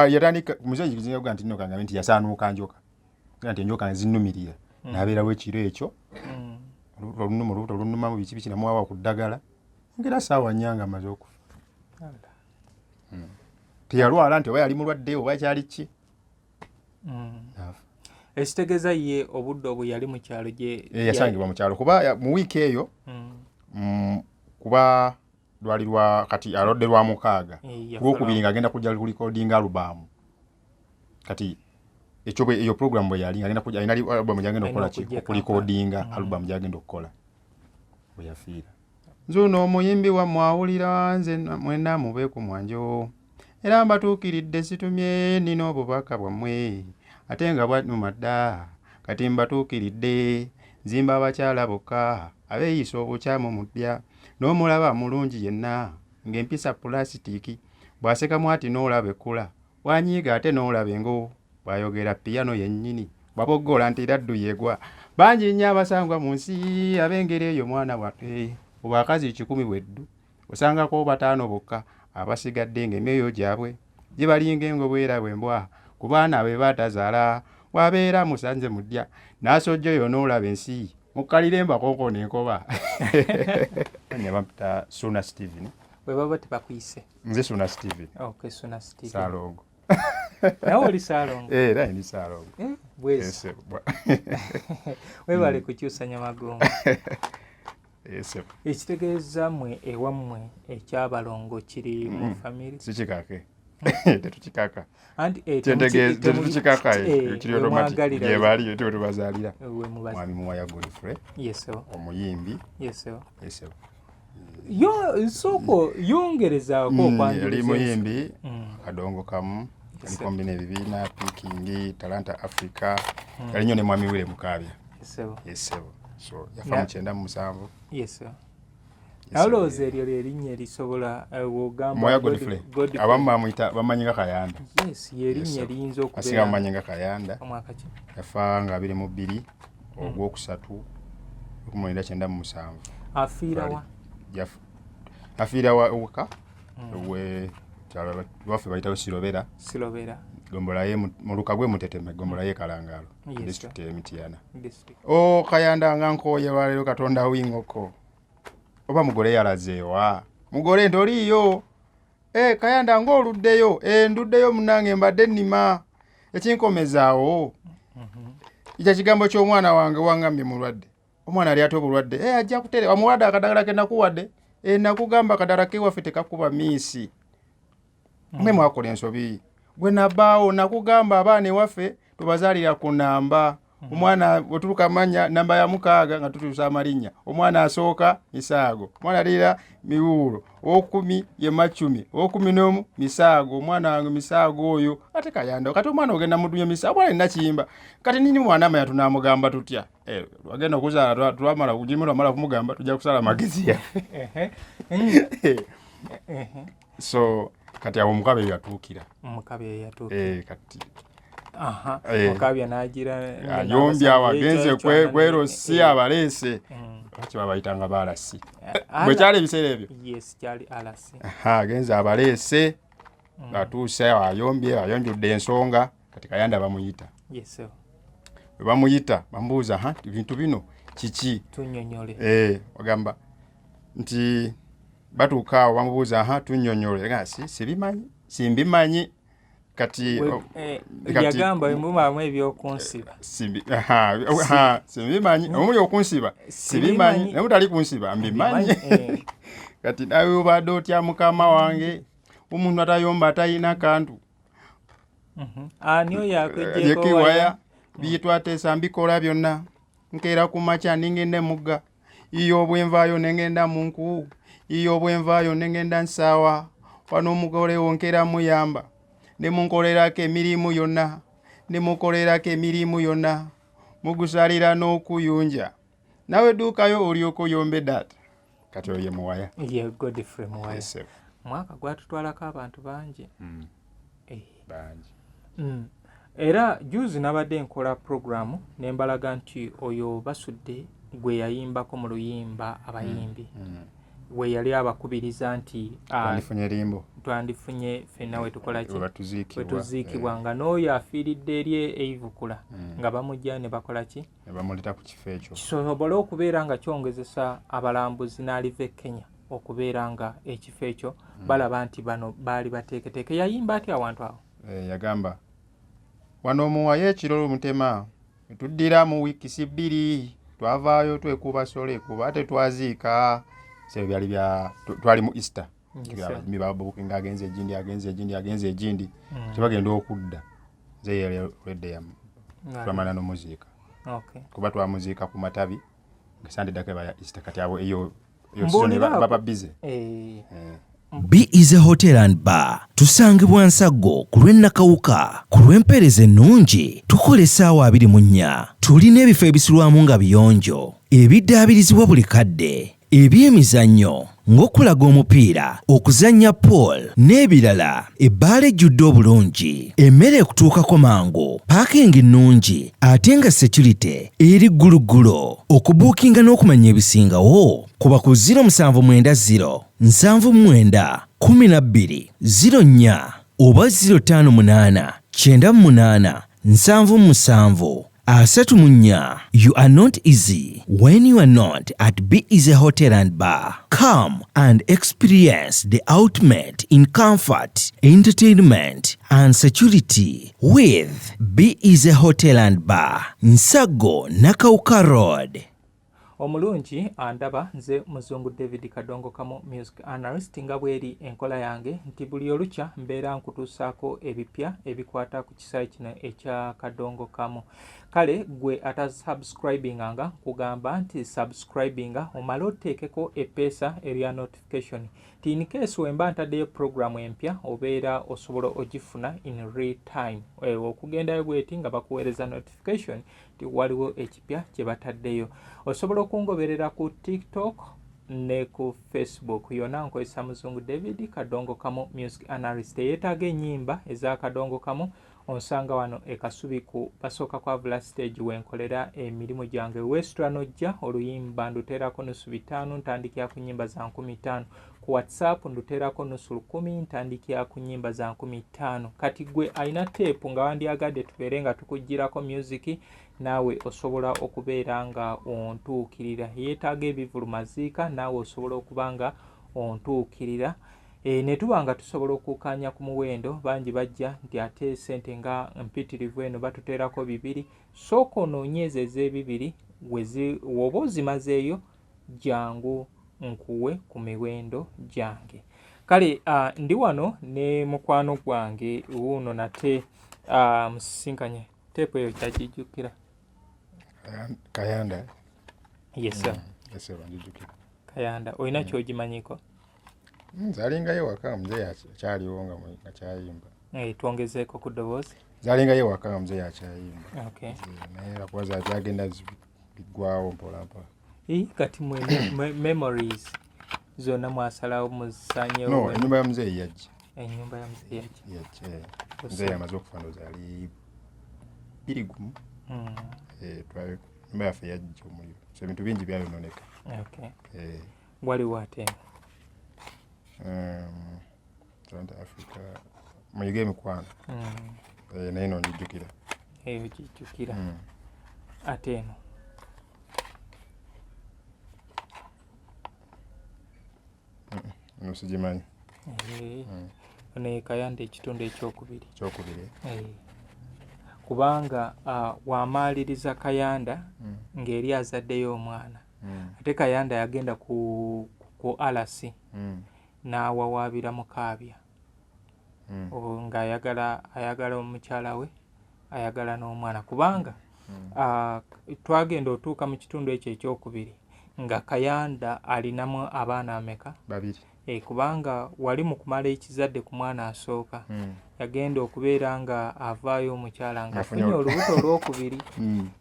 Yatandika muzeeyi kizinga nti nno kangambe nti yasaanuuka njoka, nti enjoka nzinnumirira, n'abeerawo ekiro ekyo. Olunuma, olubuto olunumamu, biki biki, namuwawa ku ddagala ngera saawa 4 nga amaze okufa. Teyalwala nti oba yali mulwadde oba kyali ki. Ekitegeeza ye obudde obwo yali mu kyalo gye? Eh, yasangibwa mu kyalo kuba mu wiiki eyo, kuba lwali lwa kati alodde lwa mukaaga. Eh, lwokubiri ng'agenda kujja kulikodinga alubamu. Kati ekyo eyo program bwe yali ng'agenda kujja, alina album gyagenda okukola ki, okulikodinga album gyagenda okukola bwe yafiira. Nzuno omuyimbi wammwe awulira nze, mwenna mube ku mwanjo, era mbatuukiridde, situmye, nina obubaka bwammwe ate nga bwannuma dda. Kati mbatuukiridde, nzimba abakyala bokka abeeyisa obukyamu mu ddya, n'omulaba mulungi yenna ng'empisa pulasitiiki, bw'asekamu ati n'olaba ekkula, bw'anyiiga ate n'olaba engo, bw'ayogera piyano yennyini, bw'aboggola nti raddu yegwa. Bangi nnyo abasangwa mu nsi ab'engeri eyo, mwana waffe. Mu bakazi 100 bweddu osangako bataano bokka, abasigadde ng'emyoyo gyabwe gibalinga engo bwerabwa embwa ku baana be batazaala. Bw'abeera musanze mu ddya n'asojja oyo n'olaba ensi mukkalire mbakonkona enkoba. Bampita Suna Steven. Bwe baba tebakuyise? Nze Suna Steven. Okay, Suna Steven. Saalongo. Nawe oli Saalongo? Eh, era ndi Saalongo. Eh, bwezi webale kukyusa nyamagumba. Ekitegeeza mmwe ewammwe ekyabalongo kiri mu family? Sikikake, tetukikaka. Anti eh, tetukikaka, kiri automatic. Wemwagalira. Gyebali tuwe tubazaalira. Wemubaza. Mwami Muwaya Godfrey, omuyimbi. Yes. Yo nsoko yongerezaako okwanjuluza yali ensi. Muyimbi akadongo kamu, aliko bino ebibiina Pikingi, Talanta Africa, yali nnyo ne Mwami Wire Mukaabya. Yesebo. So yafa mu 97. Naye olowooza eryo lyerinnya erisobola wogamba Muwaya Godfrey, abamu bamuyita, bamanyi nga Kayanda. Yes, yerinnya eriyinza asinga okubeera. Bamumanyi nga Kayanda. Omwaka ki? Yafa nga 22 ogwokusatu 1997. Afiira wa? Afiira waka we kyalo lwaffe bayitawo Sirobera. Sirobera. Gombola ye muluka gwe Muteteme, gombola ye Kalangalo, district ye Mityana. District. O Kayanda, nga nkooye lwaleero, Katonda wingoko, oba mugole yalazeewa? Mugole ntoliiyo? E, Kayanda, ng'oluddeyo? E, nduddeyo munange, mbadde nnima ekinkomezaawo ekyo kigambo ky'omwana wange, wangambye mulwadde. Omwana ali ate obulwadde? E, ajja kutere omuwadde akadagala ke nakuwadde. E, nakugamba akadagala kewaffe tekakuba miisi. Mwe mwakola ensobi gwe nabaawo. Nakugamba abaana ewaffe tubazaalira ku namba. Omwana wetutuka manya namba ya 6 nga tutuusa amalinnya, omwana asooka Misaago, omwana alira Miwuulo, owokumi ye Macumi, ow'11 Misaago. Omwana wange Misaago oyo ate Kayanda. Kati omwana ogenda mudumya Misaago, omwana alina kiyimba. Kati nini mwana amanya tunamugamba tutya? Eh, twagenda okuzaala, twamala kugimu, twamala kumugamba tujja kusala amagezi yaffe. So kati awo omukabe yatuukira. Mukabe yatuuka. Eh, kati Aha. Mukabya n'agira ayombye awo, agenze kwerosi, abaleese. Lwaki babayitanga baalasi bwe kyali ebiseera ebyo? Yes, kyali alasi. Aha, agenze abaleese, atuuse awo, ayombye, ayonjudde ensonga. Kati Kayanda bamuyita. Bwe bamuyita bamubuuza, ha, ebintu bino kiki? Tunnyonnyole. Eh, bagamba nti batuuka awo bamubuuza, ha, tunnyonnyole. Nga si sibimanyi, simbimanyi. Kati Yagamba mubaamu ebyokunsiba. Aha, aha, simbimanyi. Omuli okunsiba sibimanyi, Sibimanyi. naye mutali kunsiba mbimanyi. Kati nawe obadde otya mukama wange, omuntu atayomba atalina kantu? Ani oyo akweggyeko yeko waya? Waya byetwateesa mbikola byonna. Nkeera ku makya ningenda emugga, iyo obwenvaayo nengenda mu nku, iyo obwenvaayo nengenda nsaawa. Wano omugolewo nkeera muyamba ne munkolerako emirimu yonna, ne mukolerako emirimu yonna, mugusalira n'okuyunja. Nawe dduukayo olyoke oyombe data. Kati oyo ye Muwaya. Ye Godfrey Muwaya. Yes, sir. Mwaka gwatutwalako abantu bangi. Bangi. Era juzi nabadde nkola programu ne mbalaga nti oyo Basudde gwe yayimbako mu luyimba Abayimbi. We yali abakubiriza nti twandifunye limbo, twandifunye ffenna wetukola ki, wetuziikibwa, wetuziikibwa, nga n'oyo afiiridde eri eivukula nga bamujja ne bakola ki, ne bamuleta ku kifo ekyo, kisobole okubeera nga kyongezesa abalambuzi n'aliva e Kenya okubeera nga ekifo ekyo balaba nti bano baali bateeketeeke. Yayimba atya awantu awo? Yagamba wano omuwayo ekiro mutema tuddira mu wiikisi 2 twavaayo twekuba sole kuba tetwaziika. Sebyo byali bya twali mu Easter, babukinga agenze egindi, agenze egindi, agenze egindi, tebagenda okudda. Nze yali olwedde yamu twamala n'omuziika, kuba twamuziika ku matabi nga Sande ddako eba ya Easter. Kati abo eyo season baba busy. Be Easy Hotel and Bar tusangibwa Nsaggo ku lw'e Nakawuka. Ku lw'empeereza ennungi tukola essaawa 24. Tulina ebifo ebisulwamu nga biyonjo, ebiddaabirizibwa buli kadde, eby'emizannyo ng'okulaga omupiira, okuzannya pool n'ebirala. Ebbaala ejjudde obulungi, emmere ekutuukako mangu, parking nnungi ate nga security eri gguluggulo. Okubuukinga n'okumanya ebisingawo kuba ku 0790 79 12 04 oba 058 98 77 34. You are not easy when you are not at Be Easy Hotel and Bar. Come and experience the ultimate in comfort, entertainment and security with Be Easy Hotel and Bar, Nsaggo, Nakawuka Road. Omulungi andaba, nze Muzungu David Kadongo Kamu, music analyst. Nga bweri enkola yange nti buli olukya mbeera nkutuusaako ebipya ebikwata ku kisaawe kino ekya Kadongo Kamu. Kale gwe atasubscribinganga, nkugamba nti subscribinga, omale oteekeko epeesa erya notification ti in case wemba ntaddeyo programu empya obeera osobola ogifuna in real time. Okugendayo bweti nga bakuweereza notification ti waliwo ekipya kye bataddeyo. Osobola okungoberera ku TikTok ne ku Facebook, yonna nkozesa Muzungu David Kadongo Kamu music analyst. Eyeetaaga ennyimba eza Kadongo Kamu onsanga wano e Kasubi ku basooka kwavula stage, wenkolera emirimu gyange. Wesitula nojja, oluyimba nduteerako nusu 500, ntandikira ku nnyimba za 5000. Ku WhatsApp nduteerako nusu 1000, ntandikira ku nnyimba za 5000. Kati gwe alina teepu nga wandyagadde tubeere nga tukugirako music, naawe osobola okubeera nga ontuukirira. Yeetaaga ebivulu, maziika, naawe osobola okuba nga ontuukirira, ne tuba nga tusobola okukkaanya ku muwendo. Bangi bajja nti ate sente nga mpitirivu, eno batuteerako 200. Sooka onoonye ezo ez'ebibiri, woba ozimazeeyo jangu nkuwe ku miwendo gyange. Kale ndi wano ne mukwano gwange wuuno nate, musisinkanye. Teepu eyo kyagijjukira? Kayanda. Yes sir. Yes sir, njijjukira. Kayanda olina kyogimanyiko? Zalingayo waka muzeeyi akyaliwo nga kyayimba. Twongezeeko ku ddoboozi. Zalingayo waka nga muzeeyi akyayimba. Okay. Naye lwakuba zakyagenda biggwawo mpola mpola. Kati mwe memories zonna mwasalawo muzisanyewo? No, ennyumba ya muzeeyi yajja. Ennyumba ya muzeeyi yajja? Yajja. Muzeeyi amaze okufa ndowooza yali 2001. Ennyumba yaffe yajja omuliro, so ebintu bingi byayononeka. Okay. Waliwo ate Toronto Africa, muyige emikwano. Naye no njijjukira. Eyo gijjukira. Ate eno? Eno sigimanyi. Ono ye Kayanda ekitundu ekyokubiri. Ekyokubiri. Kubanga wamaaliriza Kayanda ng'eri azaddeyo omwana. Ate Kayanda yagenda ku alasi n'awawaabira Mukaabya ng'ayagala ayagala omukyala we, ayagala n'omwana, kubanga twagenda otuuka mu kitundu ekyo ekyokubiri nga Kayanda alinamu abaana ameka? 2. Kubanga wali mu kumala ekizadde ku mwana asooka, yagenda okubeera nga avaayo omukyala nga afunye olubuto olwokubiri.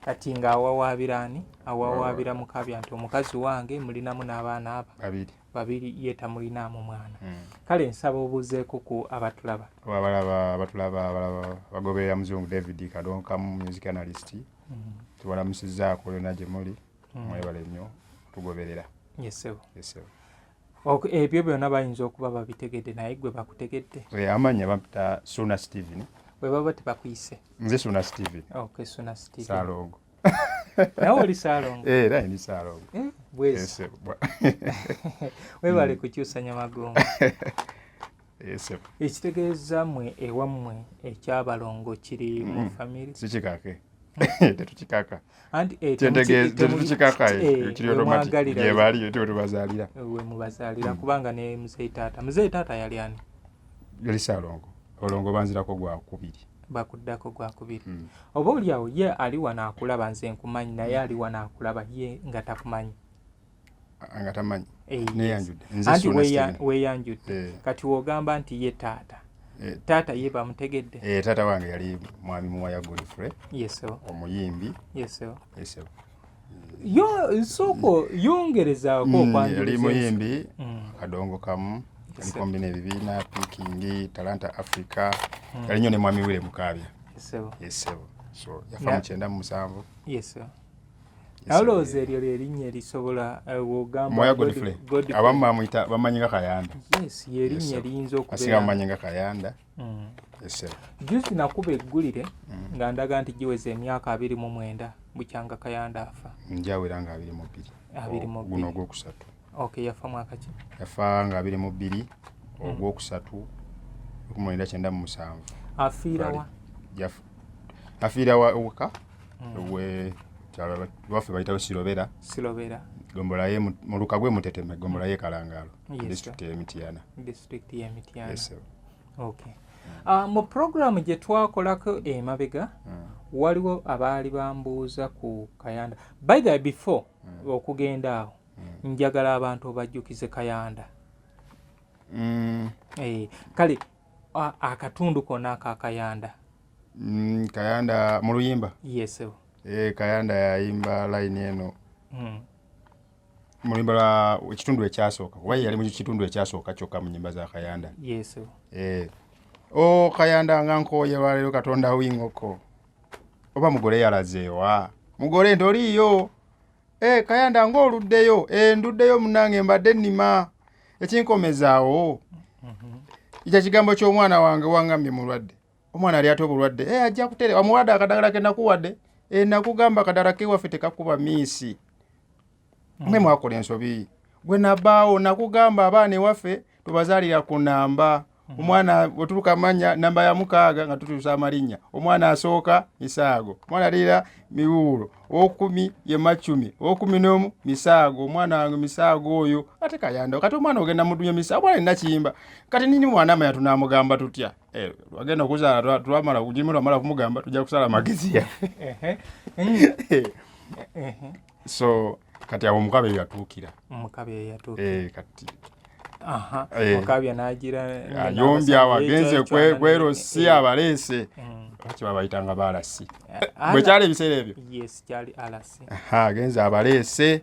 Kati ng'awawaabira ani? Awawaabira Mukaabya nti omukazi wange mulinamu n'abaana aba 2, 2, ye tamulinaamu mwana. Kale nsaba obuuzeeko ku abatulaba. Abalaba, abatulaba, abalaba bagoberera Muzungu David Kadonkamu music analyst, tubalamusizzaako yonna gye muli. Mwebale nnyo tugoberera. Yes ssebo. Yes ssebo. Ebyo byonna bayinza okuba babitegedde, naye gwe bakutegedde? Amannya bampita Suna Steven. Bwe baba tebakuyise? Nze Suna Steven. Okay, Suna Steven. Saalongo. Nawe oli Saalongo? Eh, era ndi Saalongo. Bwezi webale kukyusa nyamagumba. Ekitegeeza mwe ewammwe ekyabalongo kiri mu family? Sikikake, tetukikaka. Anti Tetukikaka, kiri automatic, gyebali tubazaalira. We mubazaalira, kubanga ne muzeeyi taata, muzeeyi taata yali ani? Yali Saalongo. Olongo banzirako gwakubiri. Bakuddako gwakubiri. Oba oli awo ye ali wano akulaba, nze nkumanyi, naye ali wano akulaba ye nga takumanyi. Nga tamanyi? Neyanjudde. Nze. Weyanjudde. Kati wogamba nti ye taata, taata ye bamutegedde? Taata wange yali mwami Muwaya Godfrey. Yes. Omuyimbi. Yes. Yes. Yo soko yongerezaako. Okwanjuluza. Yali muyimbi kadongo kamu, yaliko bino ebibiina Pikingi, Talanta Africa. Yali nnyo ne mwami Wire Mukaabya. Yes. So yafa mu 97. Yes. Olowooza eryo lyerinnya erisobola wogamba? Muwaya Godfrey, abamu bamuyita, bamanyi nga Kayanda. Yes, yerinnya eriyinza okubeera. Asinga bamanyi nga Kayanda. Juzi nakuba eggulire nga ndaga nti giweza emyaka 29 bukyanga Kayanda afa. Njawera nga 22. 22. Guno ogwokusatu. Okay, yafa mwaka ki? Yafa nga 22 ogwokusatu 1997. Afiirawa? Afiira waka we waffe, bayitawo Sirobera. Sirobera. Gombola ye muluka gwe Muteteme, gombola ye Kalangalo, district ye Mityana. District ye Mityana. Yes. Okay. Mu programu gye twakolako emabega waliwo abaali bambuuza ku Kayanda. By the way, before okugenda awo, njagala abantu obajjukize Kayanda. Kale akatundu konna akakayanda. Kayanda mu luyimba? Yes. Kayanda yayimba line eno mu luyimba lwa ekitundu ekyasooka, kuba ye yali mu kitundu ekyasooka kyokka mu nyimba za Kayanda. O Kayanda nga nkooye lwaleero, Katonda wingoko, oba mugole yalazeewa? Mugole ntoliiyo? Kayanda ng'oluddeyo? Nduddeyo munange, mbadde nnima ekinkomezaawo ekyo kigambo ky'omwana wange, wangambye mulwadde. Omwana ali ate obulwadde? Ajja kutere omulwadde akadagala ke nakuwadde. Nakugamba akadagala kewaffe tekakuba miisi. Mwe mwakola ensobi gwe nabaawo. Nakugamba abaana ewaffe tubazaalira ku namba. Omwana wetuluka manya namba ya 6 nga tutuusa amalinnya. Omwana asooka Misaago, omwana alira Miwuulo, owokumi ye Macumi, ow'11 Misaago. Omwana wange Misaago oyo ate Kayanda. Kati omwana ogenda mudumya Misaago, omwana alina kiyimba. Kati nini mwana amanya tunamugamba tutya? Twagenda okuzaala, twamala kujimu, twamala kumugamba tujja kusala amagezi yaffe. So kati awo Mukabe yatuukira. Mukabe yatuukira. Kati Mukabya n'agira ayombye awo agenze kwerosi abaleese. Lwaki babayitanga baalasi bwe kyali ebiseera ebyo? Yes, kyali alasi. Agenze abaleese,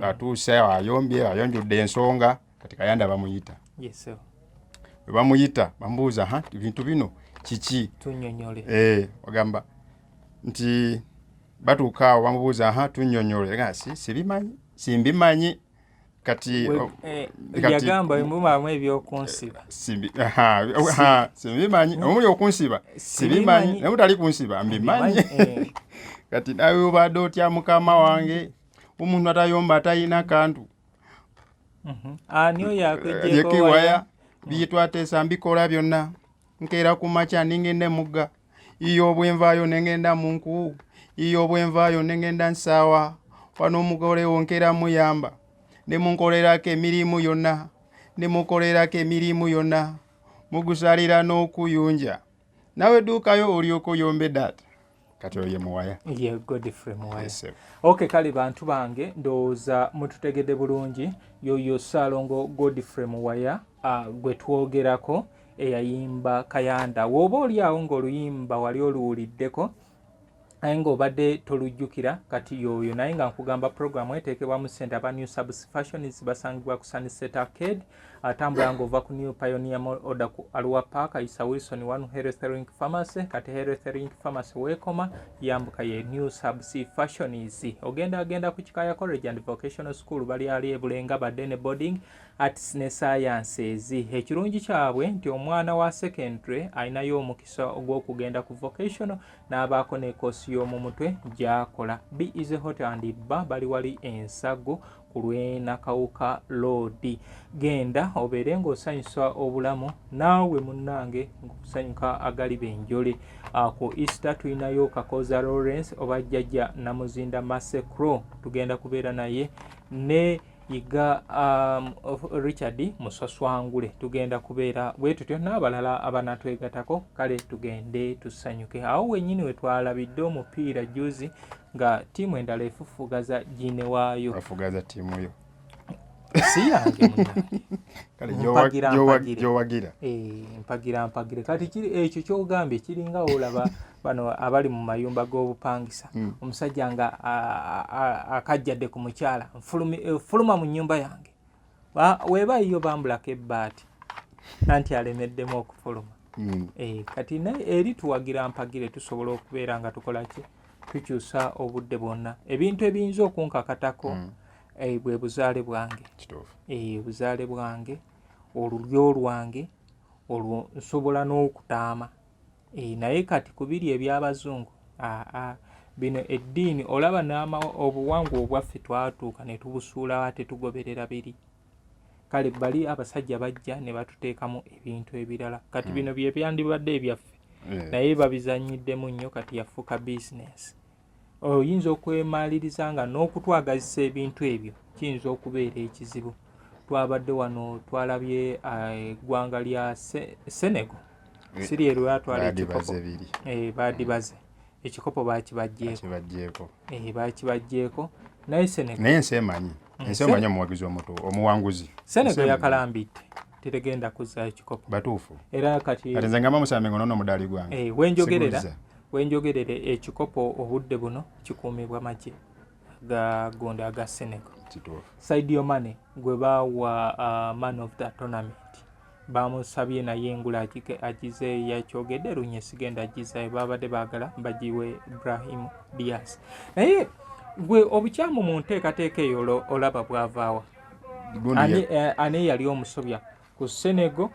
atuuse ayombye, ayonjudde ensonga. Kati Kayanda bamuyita. Bwe bamuyita bamubuuza, ha, ebintu bino kiki? Tunnyonnyole. Bagamba nti batuuka awo bamubuuza, ha, tunnyonnyole. Nga si sibimanyi, simbimanyi. Kati Yagamba mubaamu ebyokunsiba. Simbimanyi, omuli okunsiba sibimanyi, naye mutali kunsiba mbimanyi. Kati nawe obadde otya mukama wange, omuntu atayomba atalina kantu? Ani oyo akuggyeko waya? Byetwateesa mbikola byonna. Nkeera ku makya ningenda emugga, iyo obwenvaayo nengenda mu nku, iyo obwenvaayo nengenda nsaawa. Wano omugolewo nkeera muyamba ne munkolerako emirimu yonna, ne mukolerako emirimu yonna, mugusalira n'okuyunja. Nawe dduukayo olyoke oyombe data. Kati oyo ye Muwaya. Ye Godfrey Muwaya. Okay, kale bantu bange, ndowooza mututegedde bulungi. Yoyo Saalongo Godfrey Muwaya gwe twogerako, eyayimba Kayanda. W'oba oli awo ng'oluyimba wali oluwuliddeko naye ng'obadde tolujjukira, kati yoyo. Naye nga nkugamba, programu eteekebwamu ssente aba New Subs Fashions, basangibwa ku Sunset Arcade. Atambula ng'ova ku New Pioneer Mall Order ku Arua Park, Isa Wilson 1 Health Link Pharmacy. Kati Health Link Pharmacy weekoma yambuka ye New Sub C Fashions. Ogenda agenda ku Kikaya College and Vocational School, bali ali e Bulenga Badene Boarding Arts ne Sciences. Ekirungi kyabwe nti omwana wa secondary alinayo omukisa ogw'okugenda ku vocational n'abaako ne koosi y'omu mutwe gy'akola. Be Easy Hotel and Bar bali wali Ensago ku lw'e Nakawuka Road. Genda obeere ng'osanyusa obulamu naawe munnange ng'osanyuka agaliba enjole. Ku Easter tulinayo Kakooza Lawrence oba Jjajja Namuzinda Masecro, tugenda kubeera naye ne Yiga Richard Musaswangule, tugenda kubeera bwe tutyo n'abalala abanatwegatako. Kale tugende tusanyuke. Awo wennyini we twalabidde omupiira jjuuzi nga ttiimu endala efufugaza giine waayo. Bafugaza ttiimu yo. Si yange munnange. Kale Mpagira mpagire. Gyowagira. Mpagira mpagire. Kati ekyo ky'ogambye kiringa olaba bano abali mu mayumba g'obupangisa. Omusajja nga akajjadde ku mukyala, fuluma mu nnyumba yange. Weeba yo bambulako ebbaati anti alemeddemu okufuluma. Kati naye eri tuwagira mpagire, tusobola okubeera nga tukola ki, tukyusa obudde bwonna. Ebintu ebiyinza okunkakatako bwe buzaale bwange. Obuzaale bwange, olulyo lwange, olwo nsobola n'okutaama. Naye kati ku biri eby'abazungu, aa, bino eddiini olaba obuwangwa obwaffe twatuuka ne tubusuulawo ate tugoberera biri. Kale bali abasajja bajja ne batuteekamu ebintu ebirala. Kati bino bye byandibadde ebyaffe. Naye babizannyiddemu nnyo, kati yafuuka bizinensi. Oyinza okwemaliriza nga n'okutwagazisa ebintu ebyo kiyinza okubeera ekizibu. Twabadde wano twalabye eggwanga lya Senegal. Siri eryo yatwala Baadibaze ekikopo. Biri. Baadibaze. Ekikopo baakibaggyeko. Baakibaggyeko. Baakibaggyeko. Naye Senegal. Naye ensi emanyi. Ensi emanyi omuwagizi omuto, omuwanguzi. Senegal Ensi emanyi. yakalambidde. Teregenda kuzza ekikopo. Batuufu. Era kati Kati nze ngamba Musa Mengo n'ono omudaali gwange. Siguliza. Wenjogerera ekikopo obudde buno kikuumibwa magye ga gundi aga Senegal. Kituufu. Sadio Mane gwe baawa man of the tournament. Bamusabye naye engula agize, yakyogedde lunye sigenda agizayo, babadde baagala bagiwe Brahim Diaz. Naye gwe obukyamu mu nteekateeka eyo olaba bwavaawa? Gundi Ani yali omusobya ku Senegal,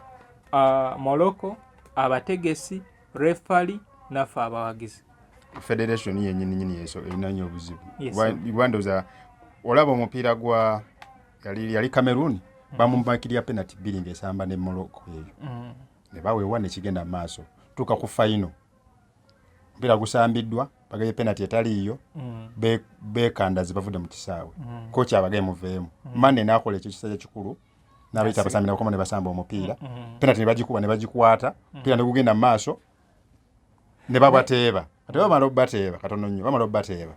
Morocco, abategesi, refali naffe abawagizi? Federation yennyini nnyini yeso erina nnyo obuzibu. Yes, sir. Ndowooza olaba omupiira gwa yali Cameroon, bamumakirira penalty bbiri ng'esamba ne Morocco eyo. Ne baweebwa ne kigenda mu maaso. Tuuka ku final. Omupiira gusambiddwa, bagabye penalty etaliiyo, beekandaze bavudde mu kisaawe. Kooki abagaye muveemu. Mane n'akola ekyo ekisajja kikulu, n'abayita abasambi ne bakoma ne basamba omupiira. Penalty ne bagikuba ne bagikwata, omupiira ne gugenda mu maaso, ne babateeba. Kati bamala obbateeba, katono nnyo, bamala obbateeba.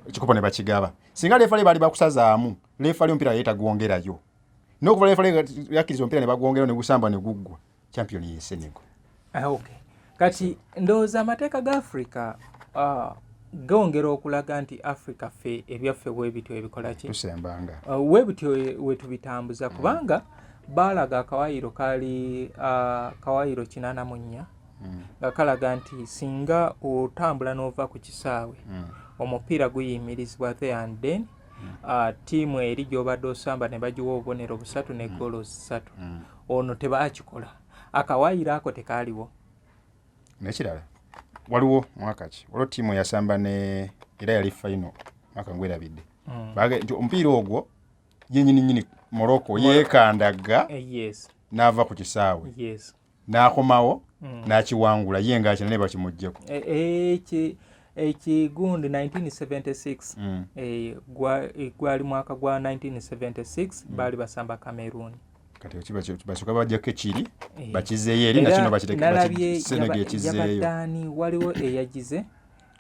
Ekikopo ne bakigaba. Singa referee baali bakusazaamu, referee omupiira yali tagwongerayo. N'okuva referee yakkiriza omupiira ne bagwongerayo ne gusamba ne guggwa. Champion ye Senegal. Okay. Kati ndowooza amateeka ga Africa gongera okulaga nti Africa ffe ebyaffe bwe bityo ebikola ki? Tusembanga. We bityo we tubitambuza, kubanga baalaga akawaayiro kaali kawaayiro 84 nga kalaga nti singa otambula n'ova ku kisaawe, omupiira guyimirizibwa there and then, ttiimu eri gy'obadde osamba ne bagiwa obubonero 3 ne ggoolo 3. Ono tebaakikola, akawaayiro ako tekaaliwo. Nekirala waliwo mwaka ki waliwo ttiimu eyasamba ne era yali final mwaka ngwerabidde. Nti omupiira ogwo yennyini nnyini Morocco yeekandagga n'ava ku kisaawe. N'akomawo, n'akiwangula ye ng'akina naye bakimuggyeko. Ekigundi 1976, gwali mwaka gwa 1976, baali basamba Cameroon. Kati basooka bajjako ekiri, bakizeeyo eri, nakino Era bakireke, nalabye Senegal ekizeeyo. Yabadde waliwo eyagize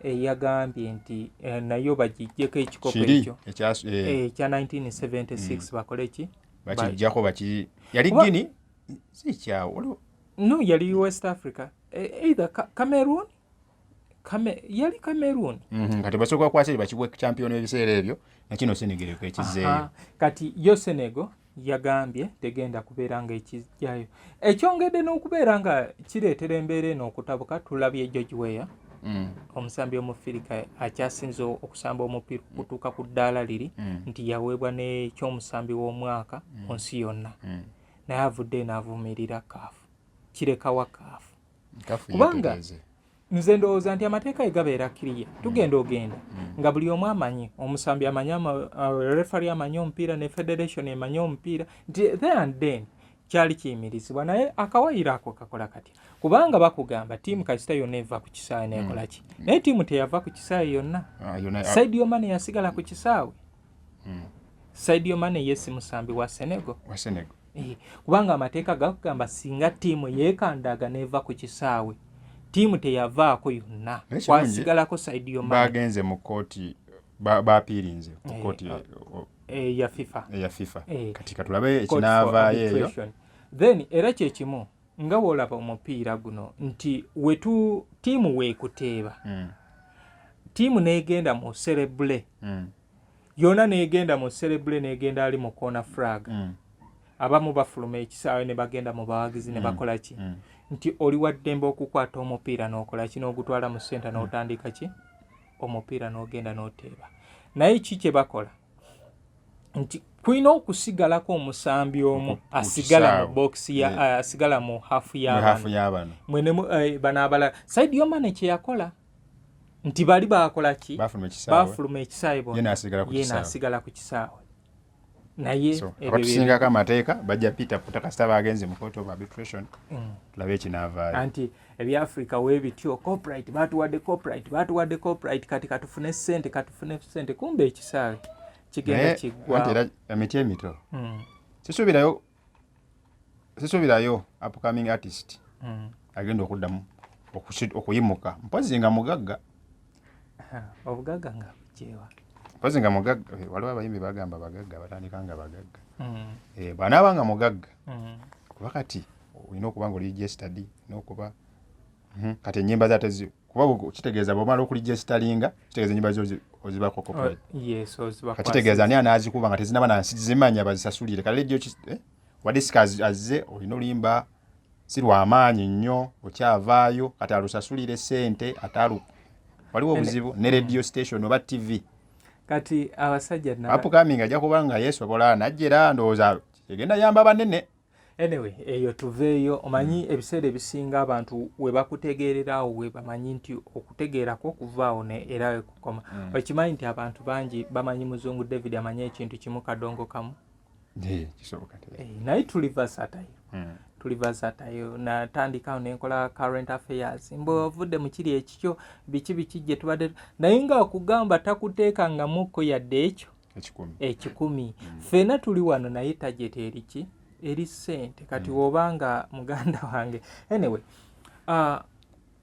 eyagambye nti nayo bagiggyeko ekikopo Kiri, ekyo. Ekya 1976 bakole ki? Bakiggyako, yali Guinea? Si kyawo, waliwo No, yali West Africa. Either Cameroon? Yali Cameroon. Kati basooka bakwase bakiwe champion ebiseera ebyo, na kino Senegal eko ekizeeyo. Kati yo Senegal Yagambye tegenda kubeera nga ekijjayo ekyongedde n'okubeera nga kireetera embeera eno okutabuka. Tulabye George Weah, omusambi Omufirika akyasinze okusamba omupiira okutuuka ku ddaala liri nti yaweebwa n'ekyomusambi w'omwaka ku nsi yonna, naye avudde n'avumirira CAF. Kirekawa CAF? CAF Kubanga yeetereeze. Nze ndowooza nti amateeka ge gabeera kiriya, tugenda ogenda nga buli omu amanyi, omusambi amanyi, referee amanyi omupiira, ne federation emanyi omupiira, nti there and then kyali kiyimirizibwa. Naye akawayiro ako kakola katya? Kubanga bakugamba ttiimu kasita yonna eva ku kisaawe nekola ki, naye ttiimu teyava ku kisaawe yonna. Ah, yonna. Sadio Mane yasigala ku kisaawe. Sadio Mane ye si musambi wa Senegal? Wa Senegal. Kubanga amateeka gakugamba singa ttiimu yeekandaga n'eva ku kisaawe, ttiimu teyavaako yonna. Naye kirungi, kwasigalako Sadio Mane. Bagenze mu kooti, bapiirinze ku kooti ya FIFA. Eya FIFA. Kati katulabe Court for ekinaavaayo eyo. arbitration. Then era kyekimu nga bwolaba omupiira guno nti wetu ttiimu weekuteeba, ttiimu n'egenda mu celebrate yonna, n'egenda mu celebrate, n'egenda ali mu corner flag, abamu bafuluma ekisaawe ne bagenda mu bawagizi ne bakola ki, nti oli waddembe okukwata omupiira n'okola ki, n'ogutwala mu center n'otandika ki omupiira n'ogenda n'oteeba. Naye ki kye bakola nti kulina okusigalako omusambi omu asigala mu kisaawe. box ya asigala mu hafu Mu hafu y'abano y'abano. Mwenemu bano abalala, Sadio Mane kye yakola nti bali bakola ki? Bafuluma ekisaawe. Bafuluma ekisaawe bonna. Ye n'asigala ku Ye kisaawe. n'asigala ku kisaawe, naye So, ebyo abatusingako amateeka bajja peter puta kasita bagenze mu court of arbitration. Tulabe ekinaavaayo. Anti ebyafrika weebityo, copyright batuwadde, copyright batuwadde, copyright, kati katufune sente, katufune sente, kumbe ekisaawe kigenda Naye anti kiggwa. Era emiti emito, sisuubirayo upcoming artist agenda okuddamu okuyimuka, mpozi nga mugagga. Obugagga nga bujewa? Mpozi nga mugagga. Waliwo abayimbi bagamba bagagga batandika nga bagagga. Bw'anaaba nga mugagga, kuba kati olina okuba nga oli registered n'okuba kati ennyimba zate kuba kitegeeza bw'omala okuregisteringa, kitegeeza ennyimba zo ozibako copyright. Oh, yes, oziba. Kati kitegeeza ani anaazikuba nga tezinaba nansi zimanya bazisasulire? Kale radio wa disika azze olina oluyimba si lwamaanyi nnyo, okyavaayo, kati alusasulire sente ate alu waliwo obuzibu ne radio station oba TV. Kati abasajja Upcoming ajja kuba nga yeesobola najja, era ndowooza egenda yamba banene. Anyway, eyo tuveeyo. Omanyi ebiseera ebisinga abantu we bakutegeerera awo we bamanyi nti okutegeerako kuvaawo ne era we kukoma. Okimanyi nti abantu bangi bamanyi Muzungu David amanyi ekintu kimu, kadongo kamu? Kisoboka. Naye tuli versatile. Tuli versatile. Natandikawo nenkola current affairs, mbe ovudde mu kiri ekikyo, biki biki gye tubadde, naye nga okugamba takuteekangamuko yadde ekyo 100. 100. Ffenna tuli wano, naye target eri ki? Eri ssente. Kati wobanga muganda wange, anyway,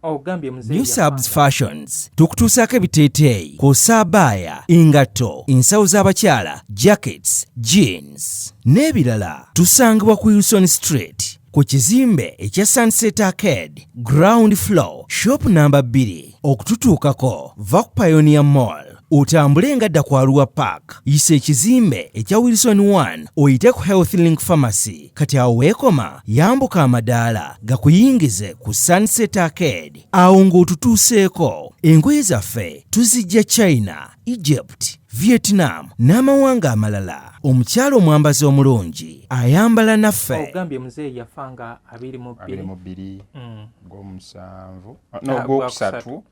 ogambye muzeeyi New Subs yafanga. Fashions tukutuusaako ebiteeteeyi kw'ossa abaaya, engatto, ensawo z'abakyala, jackets, jeans n'ebirala. Tusangibwa ku Wilson Street ku kizimbe ekya Sunset Arcade, ground floor, shop namba 2. Okututuukako, va ku Pioneer Mall otambule nga dda ku Arua Park, yisa ekizimbe ekya Wilson 1, oyite ku Health Link Pharmacy. Kati awo weekoma, yambuka amadaala gakuyingize ku Sunset Arcade, awo ng'otutuuseeko. Engoye zaffe tuzijja China, Egypt, Vietnam n'amawanga amalala. Omukyala omwambazi omulungi ayambala naffe. Ogambye muzeeyi yafa nga 22? 22 gwomusanvu, no, Ah, gwokusatu, gwakusatu.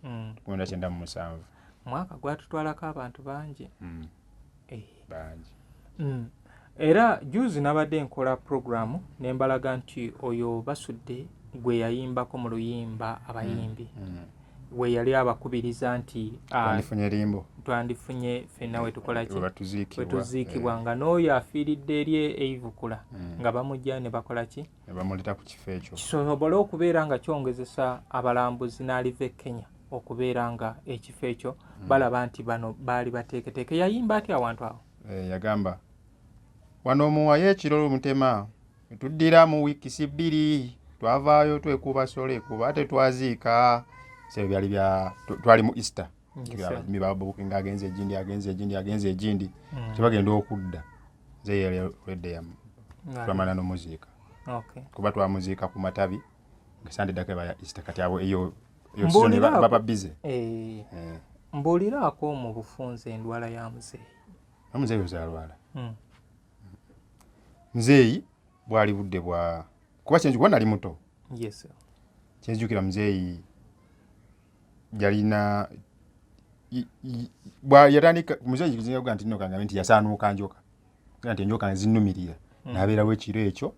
1997. Mwaka gwatutwalako abantu bangi. Bangi. Era juzi nabadde nkola programu ne mbalaga nti oyo Basudde gwe yayimbako mu luyimba abayimbi, we yali abakubiriza nti Twandifunye limbo. Twandifunye ffenna we tukola ki? We batuziikibwa. We tuziikibwa, nga n'oyo afiiridde eri eivukula nga bamugjayo ne bakola ki? Ne bamuleta ku kifo ekyo. Kisobole okubeera nga kyongezesa abalambuzi n'aliva e Kenya okubeera nga ekifo ekyo balaba nti bano baali bateeketeeke. Yayimba atya awantu awo? Yagamba wano omuwayo ekiro mutema tuddira mu wiikisi 2, twavaayo twekuba sole kuba tetwaziika. Sebyo byali bya twali mu Easter. Abayimbi babukinga, agenze egindi, agenze egindi, agenze egindi, tebagenda okudda. Nze yali already Twamala nomuziika kuba twamuziika ku matabi nga sande ddako eba ya Easter. Kati abo eyo season baba busy. Eh. Eh. Mbuuliraako mu bufunze endwala ya muzeeyi. Omuzeeyi ozalwala. Muzeeyi bwali budde bwa kuba kyenji kuba nali muto. Yes. Kyenzijukira muzeeyi yalina bwa yatandika muzeeyi kuzinga nti nno kangambe nti yasaanuuka njoka. Nti enjoka nzinnumirira. N'abeerawo ekiro ekyo.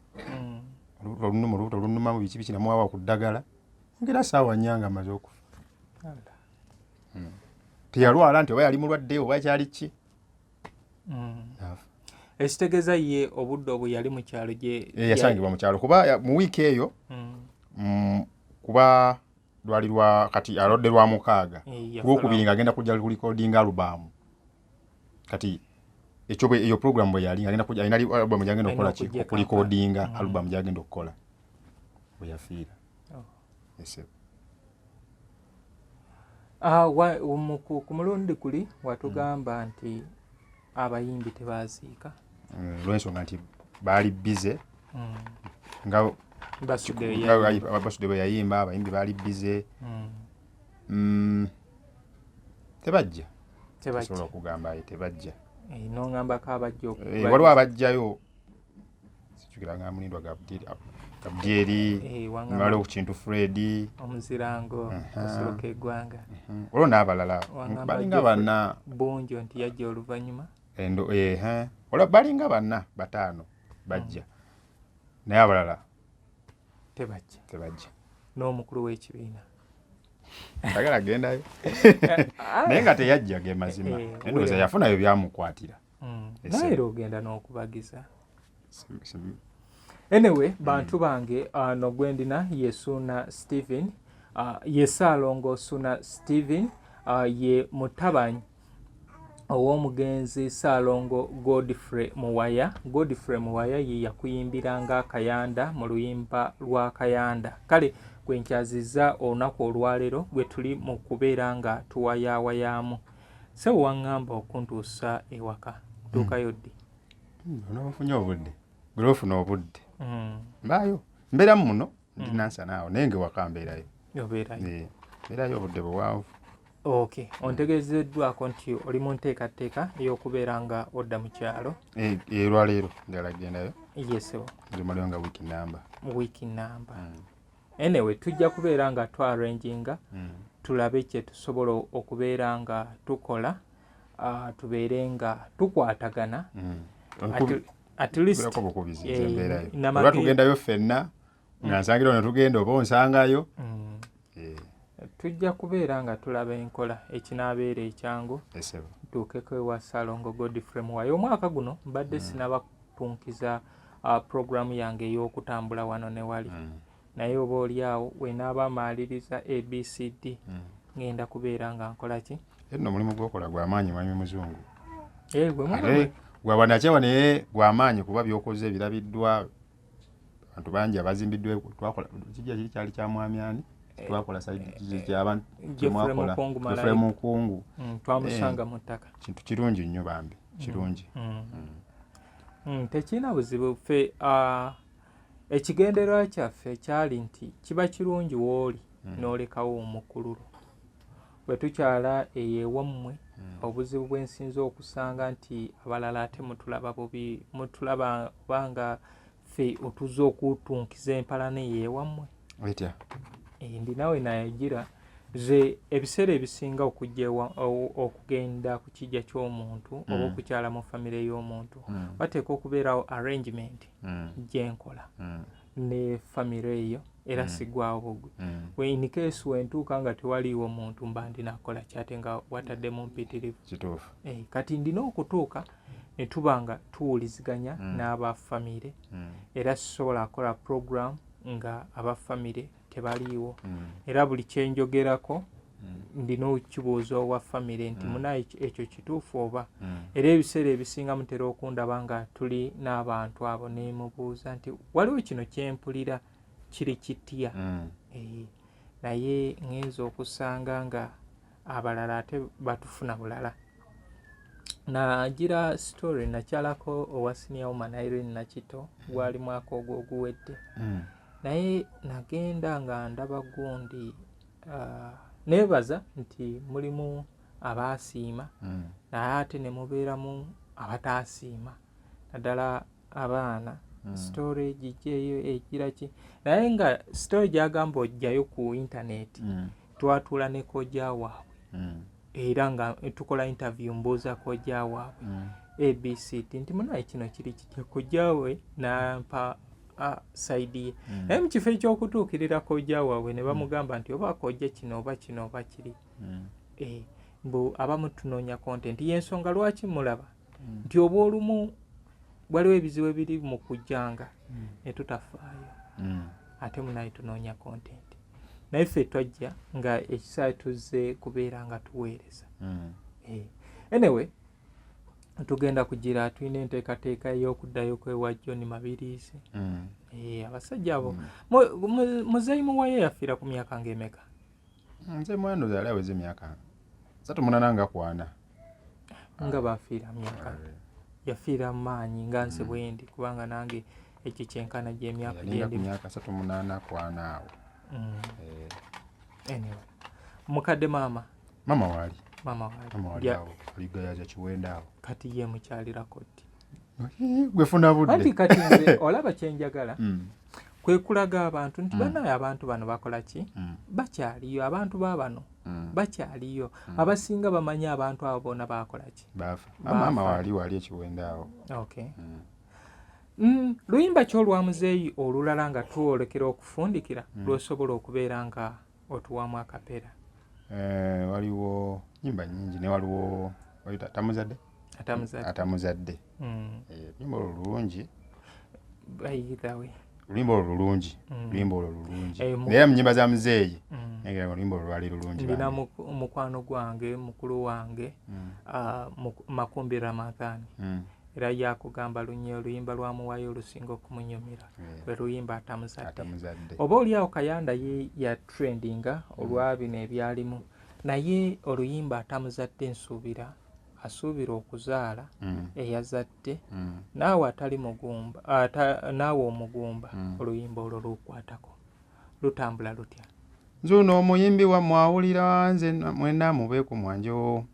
Olubuto olunuma, olubuto olunuma mu biki biki, namuwawa ku ddagala. Ngera ssaawa 4 nga amaze okufa. Teyalwala nti oba yali mulwadde oba kyali ki. Ekitegeeza ye obudde obwo yali mu kyalo gye yasangibwa mu kyalo kuba mu wiiki eyo kuba lwali lwa kati alodde lwa 6 lwokubiri ng'agenda kujja kulikodinga alubamu. Kati ekyo eyo program bwe yali agenda kujja alina album gy'agenda okukola ki okulikodinga album gy'agenda okukola bwe yafiira. Ku mulundi guli watugamba nti abayimbi tebaziika olw'ensonga nti baali bize nga Basudde bwe yayimba abayimbi baali bize tebajja. Sobola okugamba tebajja. Nongambako abajja. Waliwo abajjayo sijjukira nga Mulindwa Gabudyeri, waliwo ku Kintu Fred omuzirango kasolo k'eggwanga, waliwo n'abalala balinga banna Bunjo nti yajja oluvannyuma balinga 4 5 bajja naye abalala tebajja n'omukulu w'ekibiina agala gendayo naye nga teyajja ge mazima endowooza yafunayo byamukwatira. Naye era ogenda n'okubagiza. Anyway, bantu bange, no gwendina ye Ssuuna Steven, ye Ssaalongo Ssuuna Steven, ye mutabanyi ow'omugenzi Ssaalongo Godfrey Muwaya. Godfrey Muwaya ye yakuyimbiranga Akayanda mu luyimba lwa Kayanda. Kale gwe nkyazizza olunaku olwaleero gwe tuli mu kubeera nga tuwayaawayaamu. Ssebo waŋŋamba okuntuusa ewaka, ntuukayo ddi? Onoofunye obudde, gwe ofuna obudde. Mbaayo, mbeeramu muno, ndi Nansana awo, naye nga ewaka mbeerayo. Obeerayo? Mbeerayo obudde buwanvu. Okay, ontegeezeddwako nti oli mu nteekateeka ey'okubeera nga odda mu kyalo. Olwaleero njagala kugendayo. Yes. Nzimalayo nga wiiki namba. Wiiki namba. Anyway, tujja kubeera nga twarranginga tulabe kye tusobola okubeera nga tukola, tubeere nga tukwatagana. At least oba tugendayo ffenna nga nsangira ono tugenda oba onsangayo. Tujja kubeera nga tulaba enkola ekinaabeera ekyangu ntuukeko ewa Ssaalongo Godfrey Muwaya. Omwaka guno mbadde sinaba kutunkiza puroguramu yange ey'okutambula wano ne wali. Naye oba oli awo wenaaba maaliriza ABCD ngenda kubeera nga nkola ki? Nno omulimu gw'okola gwa maanyi mwami Muzungu. Gwa bwannakyewa naye gwa maanyi kuba by'okoze birabiddwa abantu bangi abazimbiddwa. Twakola kijja kiri kyali kya mwami ani? Twakola kyabantu kyemwakola Geoffrey Mukungu. Twamusanga mu ttaka. Kintu kirungi nnyo bambi, kirungi. Tekirina buzibu ffe ekigendererwa kyaffe kyali nti kiba kirungi w'oli n'olekawo omukululo. Bwe tukyala eyo ewammwe obuzibu bwe nsinze okusanga nti abalala ate mutulaba bubi, mutulaba obanga ffe otuzze okutunkiza empalana eyo ewammwe. Etya? Ndi nawe nayagira ze ebiseera ebisinga okujja okugenda ku kijja ky'omuntu oba okukyala mu famire y'omuntu wateekwa okubeerawo arrangement gyenkola ne famire eyo era sigwawo bugwi. In case wentuuka nga tewaliiwo muntu mba ndina kukola ki ate nga wataddemu mpitirivu. Kituufu. Kati ndina okutuuka ne tuba nga tuwuliziganya n'aba famire era sisobola kukola program nga aba famire tebaliiwo. Era buli kyenjogerako ndina okukibuuza owa famire nti munaye ekyo kituufu oba. Era ebiseera ebisinga mutera okundaba nga tuli n'abantu abo ne mubuuza nti waliwo kino kyempulira kiri kitya. Naye ŋŋenza okusanga nga abalala ate batufuna bulala. Nagira story nakyalako owa senior woman Irene Nakito, gwali mwaka ogwo oguwedde. Naye nagenda nga ndaba gundi, neebaza nti mulimu abaasiima, naye ate ne mubeeramu abataasiima, naddala abaana. Story gijjeeyo egira ki, naye nga story gyagamba ojjayo ku intaneti. Twatuula ne kojja waabwe, era nga tukola interview, mbuuza kojja waabwe ABCD nti munaye kino kiri kitya. Kojja we nampa side ye, naye mu kifo ekyokutuukirira kojja waabwe ne bamugamba nti oba kojja kino oba kino oba kiri. Mbu abamu tunoonya content, yensonga lwaki mulaba nti oba olumu waliwo ebizibu ebiri mu kujjanga ne tutafaayo, ate munaye tunoonya content. Naye ffe twajja nga ekisaawe tuzze kubeera nga tuweereza. Anyway, tugenda kugira, tulina enteekateeka ey'okuddayo kwewa John Mabiriizi. Abasajja abo, muzeeyi Muwayo yafiira ku myaka ng'emeka? Nze mwana yali aweza emyaka 38 nga 40. Nga bafiira myaka, yafiira mu maanyi nga nze bwendi, kubanga nange ekyo kyenkana gy'emyaka yalinga ku gyendi. Myaka 38 40 awo. Anyway, mukadde maama? Maama waali. Maama waali? Maama waali awo aligayaza Kiwenda awo. Kati ye mukyalirako ddi? Gwe funa budde. Anti kati nze olaba kyenjagala kwe kulaga abantu nti bannaye abantu bano bakola ki, bakyaliyo, abantu ba bano bakyaliyo. Abasinga bamanyi abantu abo bonna bakola ki. Baafa. Baafa. Maama waali ekiwenda awo. Okay. Luyimba ki olwa muzeeyi olulala nga twolekera okufundikira lwosobola okubeera nga otuwamu akapera? Waliwo nyimba nyingi, ne waliwo bayita Tamuzadde. Atamuzadde. Atamuzadde. Oluyimba olwo lulungi. By the way, Oluyimba olwo lulungi. Oluyimba olwo lulungi. Eh, Naye mu nyimba za muzeeyi, naye oluyimba olwo lwali lulungi. Ndina Bambi. mukwano gwange, mukulu wange, Makumbi Ramadhani, era yakugamba lunye oluyimba lwamuwayo olusinga okumunyumira lwe luyimba Atamuzadde. Atamuzadde. Oba oliawo Kayanda ye ya trendinga olwa bino ebyalimu, naye oluyimba Atamuzadde nsuubira asuubira okuzaala eyazadde, naawe atali mugumba, naawe omugumba, oluyimba olwo lukwatako lutambula lutya? Nzuno omuyimbi wammwe awulira nze, mwenna mube ku mwanjo,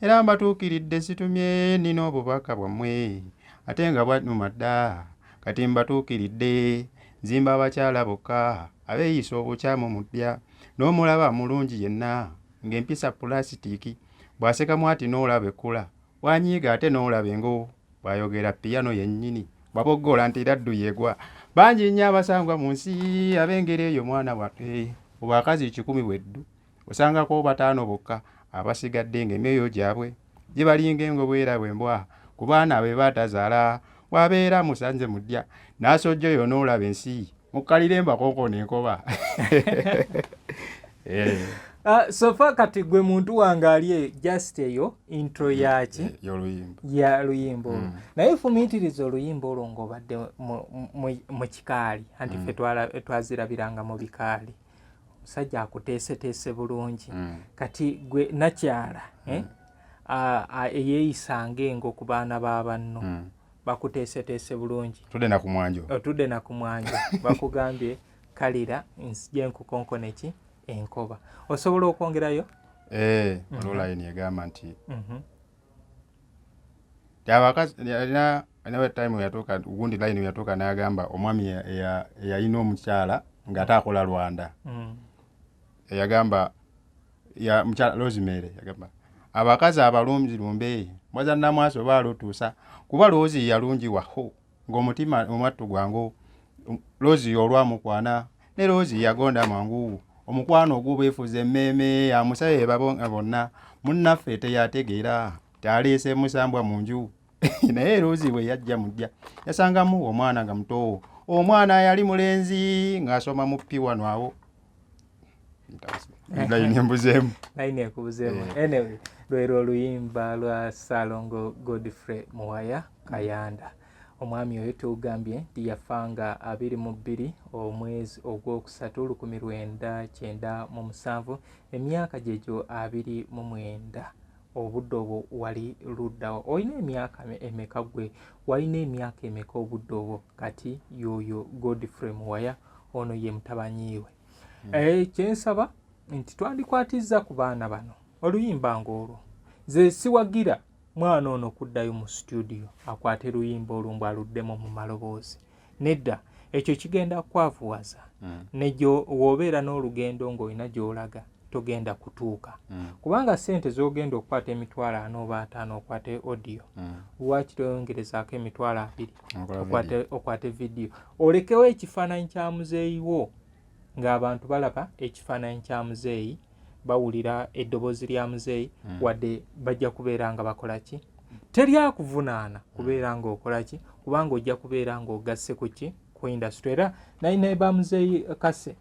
era mbatuukiridde, situmye, nina obubaka bwammwe ate nga bwannuma dda. Kati mbatuukiridde, nzimba abakyala bokka abeeyisa obukyamu mu ddya, n'omulaba mulungi yenna ng'empisa pulasitiiki, bw'asekamu ati n'olaba ekkula, bw'anyiiga ate n'olaba engo, bw'ayogera piyano yennyini, bw'aboggola nti laddu yegwa. Bangi nnyo abasangwa mu nsi ab'engeri eyo. Mwana bwaffe, mu bakazi 100 bweddu osangako 5 bokka, abasigadde ng'emyoyo gyabwe gibalinga engo bwera bwembwa ku baana be batazaala. Bw'abeera musanze mu ddya n'asojja oyo n'olaba ensi mukkalire mbakonkona enkoba. So far kati gwe muntu wange ali eyo, just eyo intro yaki? Y'oluyimba. Ya luyimba olwo. Naye fumiitiriza oluyimba olwo ng'obadde mu kikaali, anti ffe twazirabiranga mu bikaali, omusajja akuteeseteese bulungi. Kati gwe nakyala, eh? Eyeeyisa ng'engo ku baana ba banno, bakuteeseteese bulungi. Tudde na ku mwanjo. Otudde na ku mwanjo, bakugambye kalira nzije nkukonkone ki enkoba. Osobola okwongerayo? Waliwo layini egamba nti abakazi alina time yatuuka gundi, layini yatuuka n'agamba omwami eyalina omukyala ng'ate akola Lwanda, eyagamba ya mukyala Rosemary, yagamba abakazi abalungi lumbe mwaza namwaso oba alutuusa kuba Rose yalungi waho ng'omutima omwattu gwangu. Rose olwamukwana ne Rose yagonda mangu, omukwano ogubeefuza emmeeme amusabe babonga bonna, munnaffe teyategeera taleese musambwa mu nju. Naye Rose bwe yajja mujja yasangamu omwana nga muto, omwana yali mulenzi ng'asoma mu P1 awo. Layini embuzeemu. Layini ekubuzeemu. Anyway, lwero oluyimba lwa Ssalongo Godfrey Muwaya Kayanda. Omwami oyo tugambye nti yafa nga 22 omwezi ogwokusatu 1997, emyaka gyegyo 29. Obudde obwo wali luddawo, olina emyaka emeka gwe? Walina emyaka emeka obudde obwo? Kati yoyo Godfrey Muwaya, ono ye mutabanyiiwe. Kyensaba nti twandikwatizza ku baana bano oluyimba ng'olwo. Nze siwagira mwana ono kuddayo mu situdiyo akwate luyimba olumbu aluddemu mu maloboozi. Nedda, ekyo kigenda kukwavuwaza. Ne w'obeera n'olugendo ng'olina gy'olaga, togenda kutuuka. Kubanga ssente z'ogenda okukwata 400 oba 500 okwate audio, lwaki toyongerezaako 20,000 okwate vidiyo, olekewo ekifaananyi kya muzeeyi wo, ng'abantu balaba ekifaananyi kya muzeeyi, bawulira eddoboozi lya muzeeyi? Wadde bajja kubeera nga bakola ki, teri akuvunaana kubeera ng'okola ki, kubanga ojja kubeera ng'ogasse ku ki, ku industry. Era nalina ba muzeeyi Kase.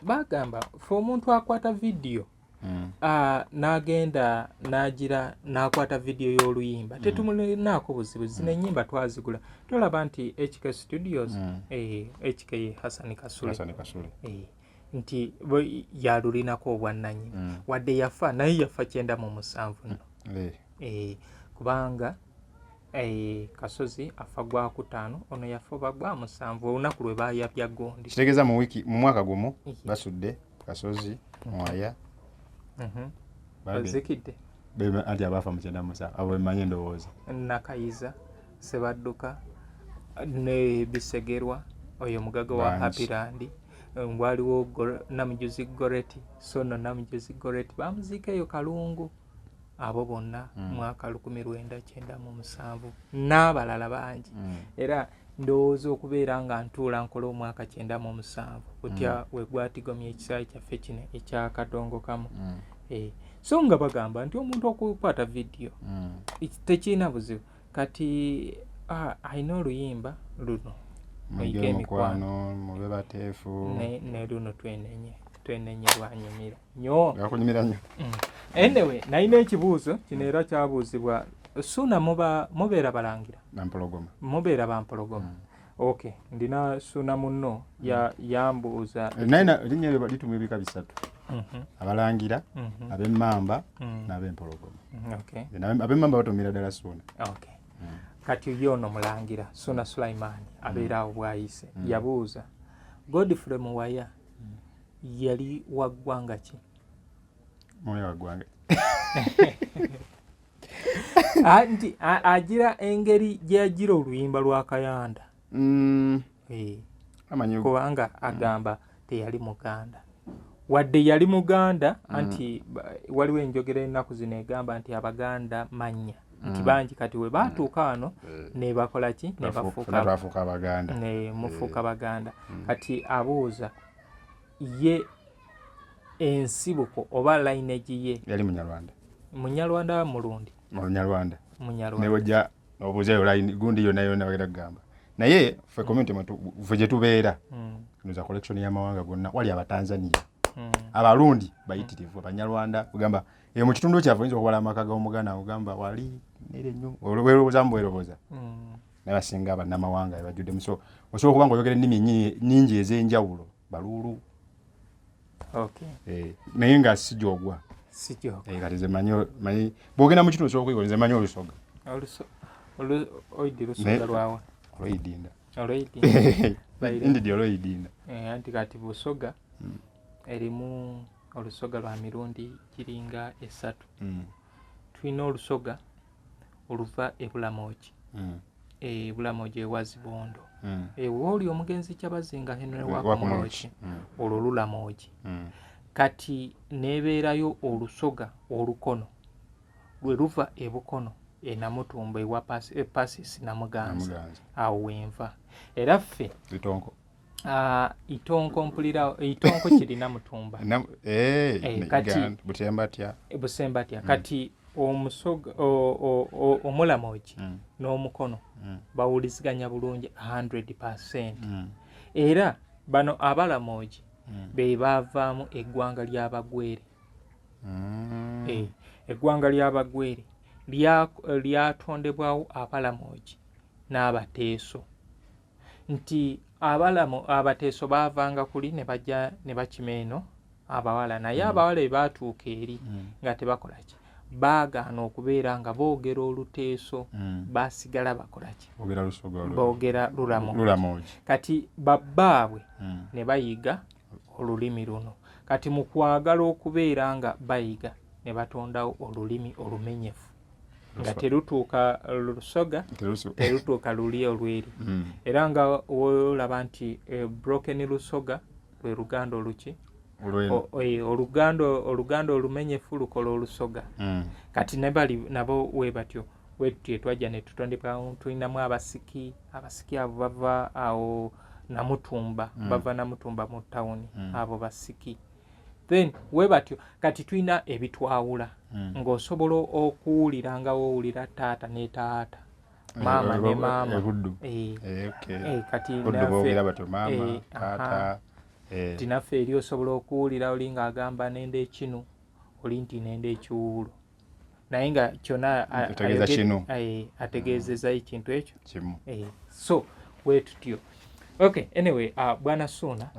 Bagamba fe omuntu akwata vidiyo, n'agenda n'agira n'akwata vidiyo y'oluyimba, tetumulinaako buzibu. Zino ennyimba twazigula, tolaba nti HK Studios, HK ye Hasani Kasule. Hasani Kasule. Nti yalulinako obwannannyini. Wadde yafa, naye yafa 97 nno. Kubanga Kasozi afa gwakutaano, ono yafa oba gwa 7, olunaku lwe bayabya gondi. Kitegeeza mu wiiki, mu mwaka gumu basudde Kasozi, Mwaya. Ozikidde. Anti abaafa mu 97 abo bemanyi endowooza. Nakayiza, Sebadduka ne Bisegerwa, oyo mugaga wa Bangi. Happyland. Waliwo Namujuzi Goreti, so no Namujuzi Goreti bamuziika eyo Kalungu. Abo bonna mwaka 1997 n'abalala bangi. Era ndowooza okubeera nga ntuula nkola omwaka 97 kutya we gwatigomya ekisaawe kyaffe kino ekyakadongo kamu. So nga bagamba nti omuntu okukwata vidiyo tekirina buzibu. Kati alina oluyimba luno, Muyige Muyige emikwano, mube bateefu. Ne luno twenenye, twenenye, lwanyumira nnyo. Lwakunyumira nnyo. Anyway, nalina ekibuuzo kino era kyabuuzibwa Suuna. Muba mubeera balangira? Nampologoma. Mubeera bampologoma. Okay, ndina Suuna munno yambuuza. Naye erinnya eryo litumwa ebika bisatu: abalangira, ab'emmamba n'ab'empologoma. Ab'emmamba batumira ddala Suuna. Okay. Kati ye ono mulangira Suuna Sulaiman abeera awo bwayise, yabuuza Godfrey Muwaya yali wa ggwanga ki? Mwoyo wa ggwanga. Nti agira engeri gye yagira oluyimba lwa Kayanda. Amanyi. Kubanga agamba teyali muganda, wadde yali muganda. Anti waliwo enjogera ennaku zino egamba nti abaganda mannya nti bangi. Kati we baatuuka wano ne bakola ki, ne bafuuka Ffenna twafuuka abaganda. Ne mufuuka baganda. Kati abuuza ye ensibuko oba lineage ye. Yali munyarwanda. Munyarwanda, mulundi? Munyarwanda. Munyarwanda. Newojja obuuzayo line gundi yonna yonna bagenda kugamba, naye ffe community ffe gye tubeera, za collection y'amawanga gonna. Wali abatanzania, abarundi bayitirivu, abanyarwanda. Kugamba eyo mu kitundu kyaffe oyinza okubala amaka g'omuganda, ogamba wali nere nnyo, werowooza mubwerowooza, naye basinga bannamawanga bebajjuddemu. So osobola okuba nga oyogera ennimi nnyingi ez'enjawulo, baluulu, naye nga si gyogwa. Si gyogwa. Kati nze manyi bw'ogenda mu kitundu osobola okuyiga. Nze manyi olusoga. Oidi lusoga lwawa? Olw'eidinda. Olw'eidinda. Ndidi olw'eidinda. Anti kati busoga erimu olusoga lwa mirundi giringa esatu. Tulina olusoga oluva e Bulamogi, e Bulamogi ewa Zibondo, ewooli omugenzi Kyabazinga Henry Wakomuloki, olwo Lulamogi. Kati nebeerayo olusoga olukono, lwe luva e Bukono e Namutumba ewa Pasis Namuganza. Namuganza. Awo wenva era ffe. Itonko. Itonko, mpulira itonko kirina Mutumba. Butembatya. Busembatya. Kati omusoga omulamogi n'omukono bawuliziganya bulungi 100%. Era bano abalamogi be bavaamu eggwanga ly'abagwere. Eggwanga ly'abagwere lyatondebwawo abalamogi n'abateeso, nti abalamu abateeso baavanga kuli ne bajja ne bakima eno abawala, naye abawala bwe baatuuka eri nga tebakola ki. Baagaana okubeera nga boogera oluteeso. Basigala bakolaki? Boogera Lulamogi. Kati babbaabwe ne bayiga olulimi luno. Kati mu kwagala okubeera nga bayiga, ne batondawo olulimi olumenyefu nga terutuuka Lusoga, terutuuka luli olweri. Era nga wolaba nti broken Lusoga lwe Luganda oluki, Oluganda olumenyefu lukola Olusoga. Kati nebali nabo we batyo, wetutyo twajja ne tutondebwa. Tulinamu abasiki. Abasiki abo bava awo Namutumba. Bava Namutumba mu tawuni. Abo basiki. Then we batyo kati tulina ebitwawula, ng'osobola okuwulira nga woowulira taata ne taata, maama ne maama. Kati nti naffe eri osobola okuwulira oli ng'agamba nenda ekinu, oli nti nenda ekiwuulo, naye nga kyonna ategeezeza ekintu ekyo. So wetutyo. Okay, anyway, bwana Suuna,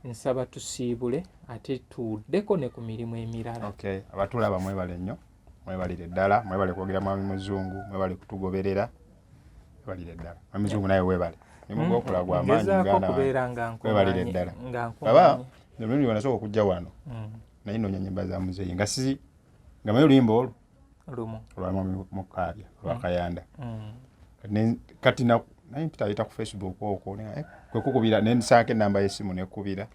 nsaba tusiibule ate tuddeko ne ku mirimu emirala. Okay, abatulaba mwebale nnyo, mwebalire ddala, mwebale kwogera mwami Muzungu, mwebale kutugoberera, mwebalire ddala. Mwami Muzungu, naye webale mulimu gwokola gwa maanyi. Muganda, webalire ddala. Aba emirundi wanasooka okujja wano, naye noonya nyimba za muzeeyi nga si nga manyi oluyimba olwo lumu. Olwa Mukaabya, olwakayanda. Kati naye mpita ayita ku Facebook okwo kwekukubira, nensaako enamba y'essimu nekubira,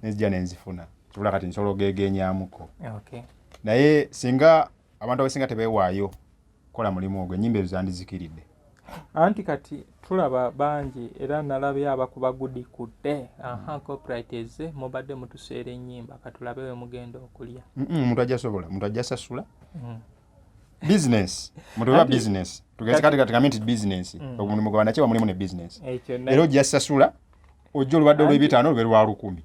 nenzija nenzifuna. Kibula kati nsobola ogegenyamuko, naye singa abantu abasinga tebewaayo kukola mulimu ogwo, ennyimba ezo zandizikiridde. Anti kati tulaba bangi, era nalabye abakuba gudikudde, aha, copyright eze, mubadde mutuseera ennyimba, katulabe we mugenda okulya. Omuntu ajja sobola, omuntu ajja sasula. Business, muntu oba business, tugeze kati kati nti business, omulimu gwa nakyewa mulimu ne business, era ojja sasula, ojja olubadde olw'ebitaano lube lwa 1000.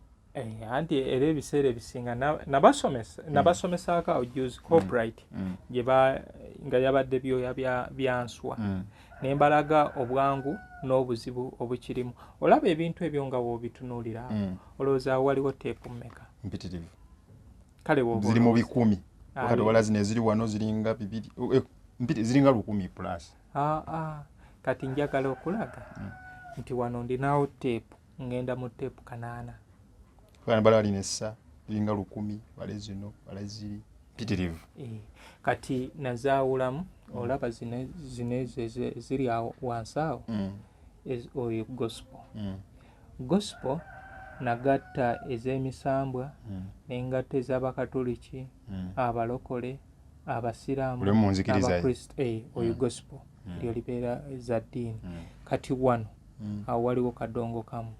Anti era ebiseera ebisinga nabasomesa, nabasomesaako awo juzi copyright gyeba nga yabadde byoya bya nswa, ne mbalaga obwangu n'obuzibu obukirimu. Olaba ebintu ebyo nga woobitunuulira, olowooza awo waliwo teepu mmeka? Mpitirivu. Kale woba ziri mu olowooza. 1000. Kati wala zino eziri wano ziringa bibiri, ziringa 1000 plus. Ah, ah. Kati njagala okulaga nti wano ndinawo teepu, ngenda mu teepu 800. Bana bala balina essa liringa 1000, bale zino bale ziri mpitirivu. Kati nazaawulamu, olaba zino ezo eziri awo wansi awo, oyo gospel. Gospel nagatta ez'emisambwa, nengatta ez'abakatuliki, abalokole, abasiraamu, Buli omu mu nzikiriza ye. Abakristo. Oyo gospel, eryo libeera za ddiini. Kati wano awo waliwo kadongo kamu.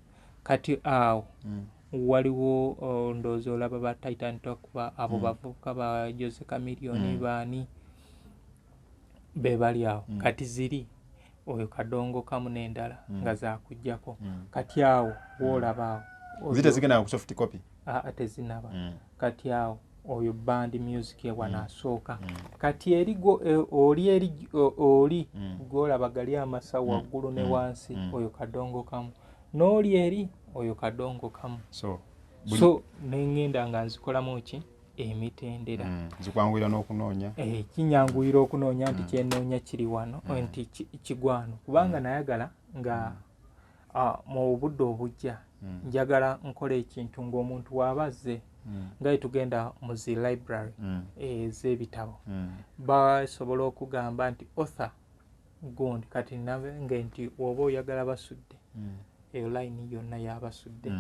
Kati awo waliwo, oh, ndowooza olaba ba Titan Talk, abo bavubuka ba Jose Chameleone, baani be bali awo. Kati ziri oyo kadongo kamu n'endala nga zakugjako. Kati awo woolaba awo Zite zigenda ku soft copy. Aa, tezinaba. Kati awo oyo band music ewano asooka. Kati eri oli eri oli gwolaba gali amasa waggulu ne wansi, oyo kadongo kamu, n'oli eri oyo kadongo kamu. So So nengenda nga nzikolamu ki emitendera. Zikwanguyira n'okunoonya. Kinyanguyira okunoonya nti kyenoonya kiri wano, nti kigwano, kubanga nayagala nga mu budde obujja njagala nkola ekintu ng'omuntu waaba azze, nga etugenda mu zi library ez'ebitabo, basobola okugamba nti author gundi. Kati nange nti woba oyagala Basudde, eyo layini yonna yabasudde,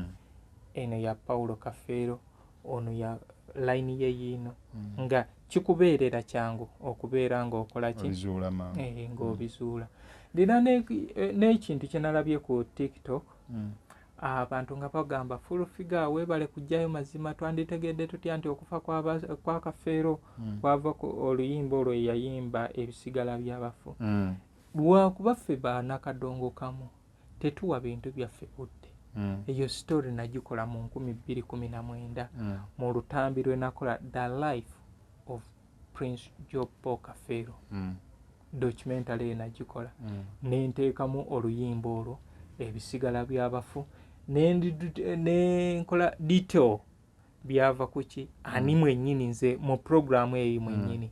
eno ya Paulo Kafeero, ono ya layini ye yiino, nga kikubeerera kyangu okubeera ng'okola ki? Obizuula mangu. Ng'obizuula. Ndina n'ekintu kye nalabye ku TikTok, abantu nga bagamba, "Full Figure weebale kujjayo mazima, twanditegedde tutya nti okufa kwa Kafeero kwava ku oluyimba olwo eyayimba ebisigala by'abafu?" Lwakuba ffe baanakadongo kamu tetuwa bintu byaffe budde. Eyo story nagikola mu 2019 mu lutambi lwe nakola, The Life of Prince Job Paul Kafeero documentary. Eyo nagikola nenteekamu oluyimba olwo ebisigala by'abafu, nenkola detail byava kuki, ani mwennyini nze mu programu eyo mwennyini.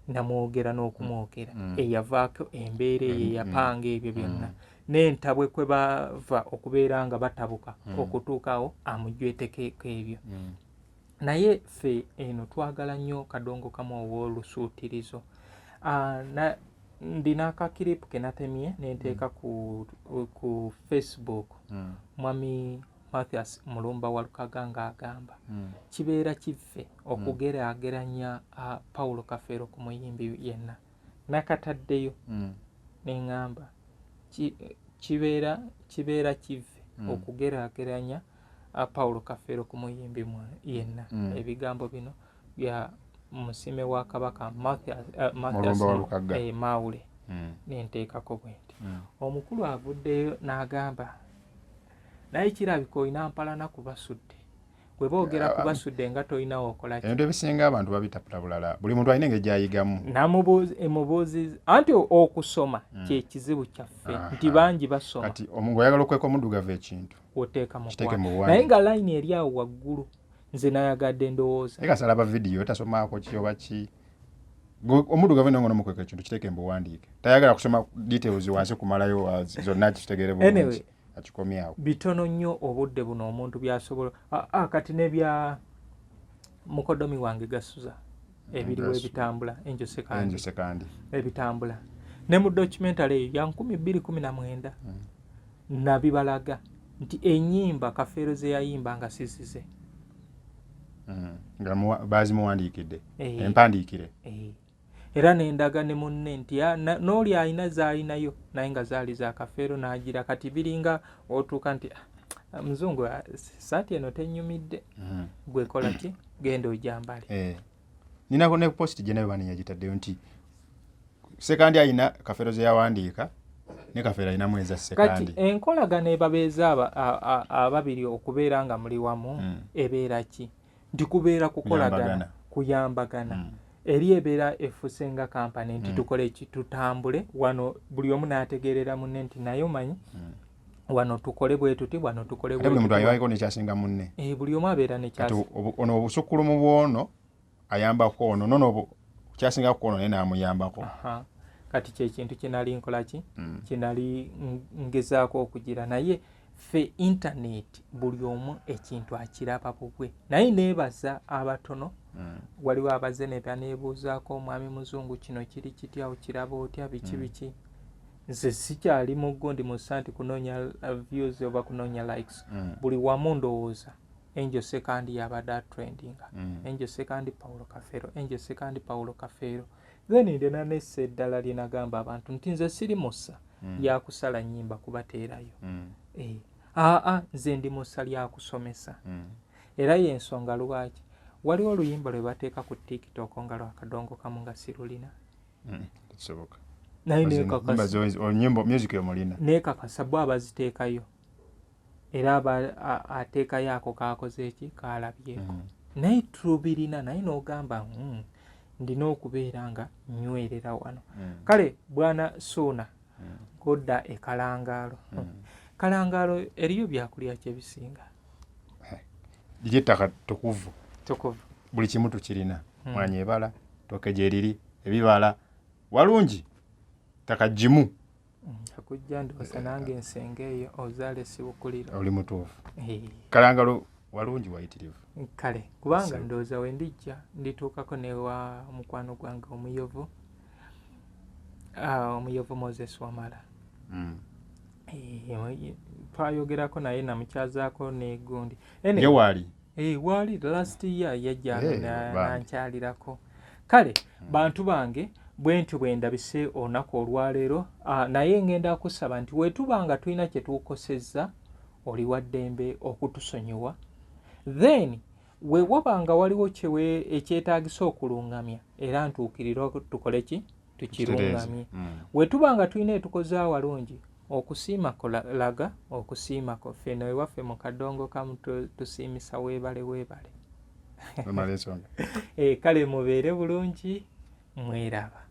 Namwogera n'okumwogera eyavaako embeera eyo eyapanga ebyo byonna n'entabwe kwe bava okubeera nga batabuka okutuukawo amujwetekeeko ebyo. Naye ffe eno twagala nnyo Kadongo Kamu ow'olusuutirizo. Ndina akakiripu ke natemye nenteeka ku Facebook, Mwami Mathias Mulumba Walukaga ng'agamba kibeera kivve okugeraageranya Paulo Kafeero ku muyimbi yenna. Nakataddeyo neŋŋamba kibeera kivve okugeraageranya Paulo Kafeero ku muyimbi yenna. Ebigambo bino bya musime wa Kabaka Mathias Mawule. Nenteekako bwe nti omukulu avuddeyo n'agamba, naye kirabika olina mpalana ku Basudde, bwe boogera ku Basudde nga tolinawo okola ki? Ebintu ebisinga abantu babitapula bulala, buli muntu alina engeri gy'ayigamu. Namubuuzi anti okusoma kyekizibu kyaffe nti bangi basoma. Kati ng'oyagala okweka omuddugavu ekintu oteeka mu naye nga layini eri awo waggulu, nze nayagadde ndowooza. Naye kasalaba vidiyo tasomaako ki oba ki, omuddugavu nga nomukweka ekintu kiteeke mu buwandiike, tayagala kusoma details wansi kumalayo zonna kitegeere bulungi, akikomyawo. Bitono nnyo obudde buno omuntu byasobola. Kati nebya mukodomi wange Gasuza ebiriwo ebitambula, Enjo Sekandi ebitambula ne mu documentary eyo ya 2019 nabibalaga nti enyimba Kafeero ze yayimba nga sizize. Nga bazimuwandiikidde empandiikire. Era nendaga ne munne nti n'oli alina zaalinayo naye nga zaali za Kafeero n'agira. Kati biringa otuuka nti muzungu, saati eno tenyumidde, gwekola ki, genda ojambale. Ninako ne post gye nayo bani yagitaddeyo nti Sekandi alina Kafeero ze yawandiika ne Kafeero alinamu eza Sekandi. Kati enkolagano ebabeeza ababiri okubeera nga muli wamu ebeera ki? Nti kubeera kukolagana, kuyambagana. Eri ebeera efuse nga kampani nti tukole ki, tutambule wano, buli omu n'ategeerera munne nti naye omanyi wano tukole bwe tuti, wano tukole bwe tuti. Buli muntu ayiwayiko nekyasinga munne. Buli omu abeera nekyasinga. Ono obusukkulumu bw'ono ayambako ono, nono kyasinga ku ono naye n'amuyambako. Kati kyekintu kyenali nkola ki, kyenali ngezaako okugira, naye ffe intaneti buli omu ekintu akiraba bubwe. Naye neebaza abatono, waliwo abaze ne baneebuuzaako, omwami Muzungu kino kiri kitya, okiraba otya, biki biki. Nze sikyali mu gundi musa nti kunoonya views oba kunoonya likes. Buli wamu ndowooza Angel Sekandi yabadde atrendinga, Angel Sekandi, Paulo Kafeero, Angel Sekandi, Paulo Kafeero. Then ndena nessa eddala lye nagamba abantu nti nze siri musa lyakusala nnyimba kubateerayo, aa nze ndi musa lyakusomesa. Era yensonga lwaki waliwo oluyimba lwe bateeka ku TikTok nga lwa Kadongo Kamu nga sirulina. Kisoboka. Naye neekakasa bo abaziteekayo era ateekayo ako kakoze eki kalabyeko, naye tubirina. Naye n'ogamba ndina okubeera nga nywerera wano. Kale bwana Suuna, godda e Kalangaalo. Kalangaalo eriyo byakulya kyebisinga? Liri ettaka tukuvu. Tukuvu. Buli kimu tukirina. Mwanya ebala, tooke gyeriri, ebibala walungi, ttaka ggimu. Akujja ndowooza nange ensenga eyo ozaala esibukuliro. Oli mutuufu. Kalangalo walungi wayitirivu. Kale kubanga ndowooza we ndijja ndituukako newa mukwano gwange omuyovu, omuyovu Moses Wamala. Twayogerako naye namukyazaako negundi. Ye waali? Waali last year yajja nankyalirako. Kale bantu bange, bwe ntyo bwe ndabise olunaku olwaleero. Naye ngenda kusaba nti wetuba nga tulina kye tukosezza, oli wa ddembe okutusonyiwa. Then we waba nga waliwo ekyetaagisa okulungamya, era ntuukirira tukole ki, tukirungamye. Wetuba nga tulina etukoze awalungi, okusiimako laga okusiimako. Ffeno ewaffe mu Kadongo Kamu tusiimisa weebale weebale. Kale mubeere bulungi, mweraba.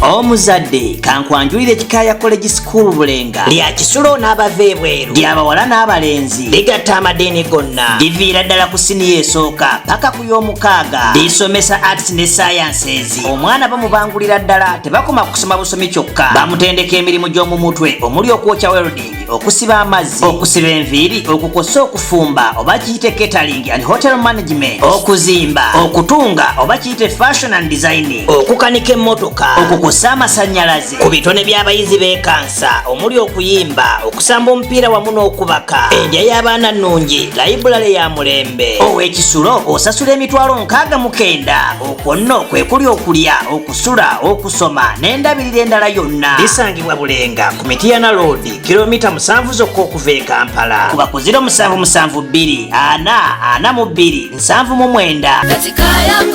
Omuzadde kankwanjulire Kikaaya College School Bulenga, lya kisulo n'abava ebweru, lyabawala n'abalenzi, ligatta amadiini gonna, liviira ddala ku siniya esooka paka ku y'omukaaga, lisomesa arts ne sciences. Omwana bamubangulira ddala, tebakoma kusoma busomi kyokka, bamutendeka emirimu gy'omu mutwe omuli okwokya, welding, okusiba amazzi, okusiba enviiri, okukosa, okufumba oba kiyite catering and hotel management, okuzimba, okutunga oba kiyite fashion and designing, okukanika emmotoka, okukosa amasannyalaze. Ku bitone by'abayizi b'ekansa omuli okuyimba, okusamba omupiira wamu n'okubaka. Endya y'abaana nnungi, library ya mulembe. Ow'ekisulo osasula 69,000. Okwo nno kwe kuli okulya, okusula, okusoma n'endabirira endala yonna. Lisangibwa Bulenga ku Mityana Road, kilomita 7 zokka okuva e Kampala. Kuba ku 0772 4 42 79.